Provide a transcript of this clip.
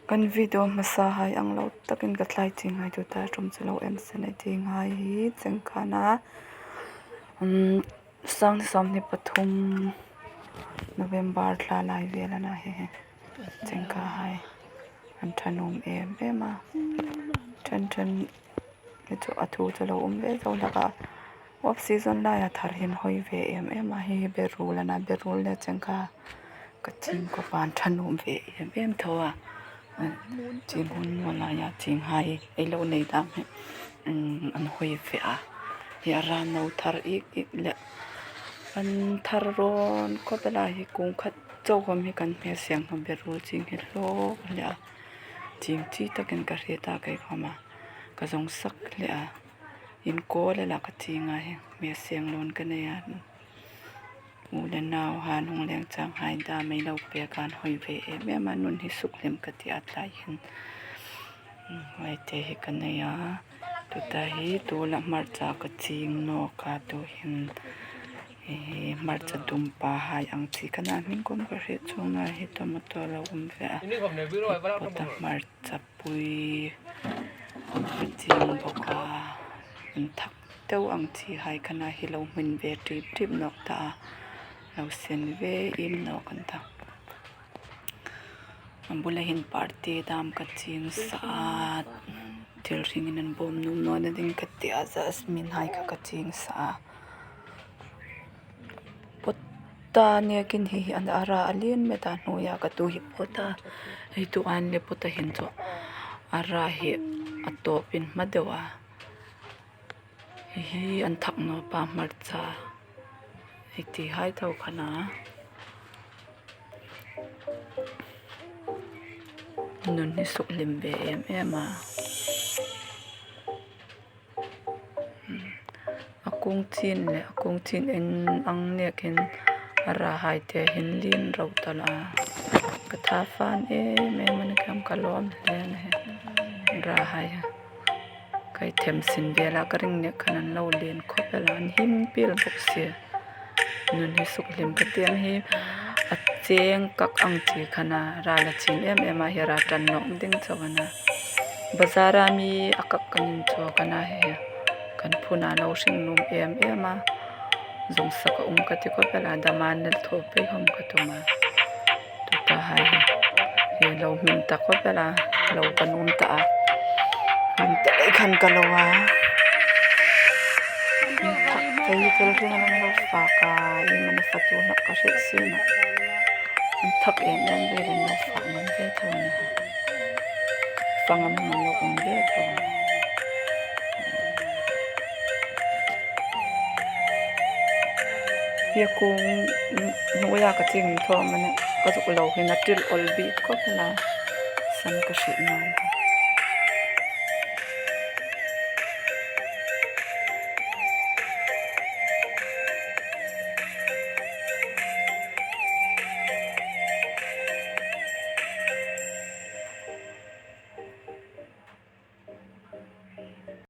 Kan video hmasa hai ang lo takin ka tlai chi ngai tu ta tum chu lo en se nei ti ngai hi chengkhana umm sang 23 November thla lai vel a na hehe chengkha hai an thanawm em em a then then hi chu a thu chu a lo awm ve zo hlak a off season laiah thar hi an hawi ve em em a hei hi berul a na berul leh chengkha ka chhingkaw van thanawm ve em em tho a ching hun maw laiah ching hai ei lo nei dang hi an hawi ve a hei a ran no thar ik ik leh an thar rawn khawp a lai hi kung khat chauh awm hi kan hmel siam hlawm berul ching hi hlawk hle a ching chi takin ka hriat a keimah ka zawng sak hle a inkawl a la ka ching a hei hmel siam lawn ka nei a. U leh nau han hung leng chang hai da mai lo pek a an hawi ve em em a nun hi suk hlim ka tih a tlai hian hei te hi ka nei a tuta hi tula hmarcha ka ching nawk a tu hian ihh hmarcha dum pa hai ang chi kha nia hming kawm ka hriat chhung a hei tomato a lo awm ve a pawt a hmarcha pui ka ching bawk a an thak. Deuh ang chi hai khan a hi lo hmun ve tip tip nawk ta a lo sen ve im nawk an ta a bulah hian party dam ka ching sa a thil hring in an bawm num nual a ding ka ti a jasmine hai kha ka ching sa a pot ta aniak in hei hi a ra a lian mai ta hnuaiah ka tu hi pot a hei tu an leh pot a hian chu a ra hi a tawp in hma deuh a. Hei hi an thak nupa hmarcha hei ti hai tho khan a nun hi suk hlim ve em em a a kung chin leh a kung chin eng ang nek in a rahai te hian lin rauh tawlh a ka tha fan em em a ni khian ka lawm hle a ni rahai hi. Kai them sin velah ka ring nek khan an lo len khawp vel a an him pil bawk si nun hi suk hlim ka ti ang hi a cheng kak ang chi khan a ral a chin em em a hera tan nawk ding chauh a nia bazar a mi a kak kan inchawk a nia hei kan phun ah a lo hring lum em em a zawng sak a awm ka ti khawp vel a dama nel thawh phei hawm ka tum a tuta hai hi lo hmin ta khawp vel a lo kan awm ta a hmin ta daih khan ka lo a thak phei fel hring an lo fak a eng an fa tur hlauh ka hrilh sin a an thak em em vel an lo fak ngam ve tho a ni fa ngam an lo awm ve tho a ni. Hia kung hnuaia ka ching thawm a nia ka zuk lo hian a til awl bik khawp mai a sam ka hrih nan.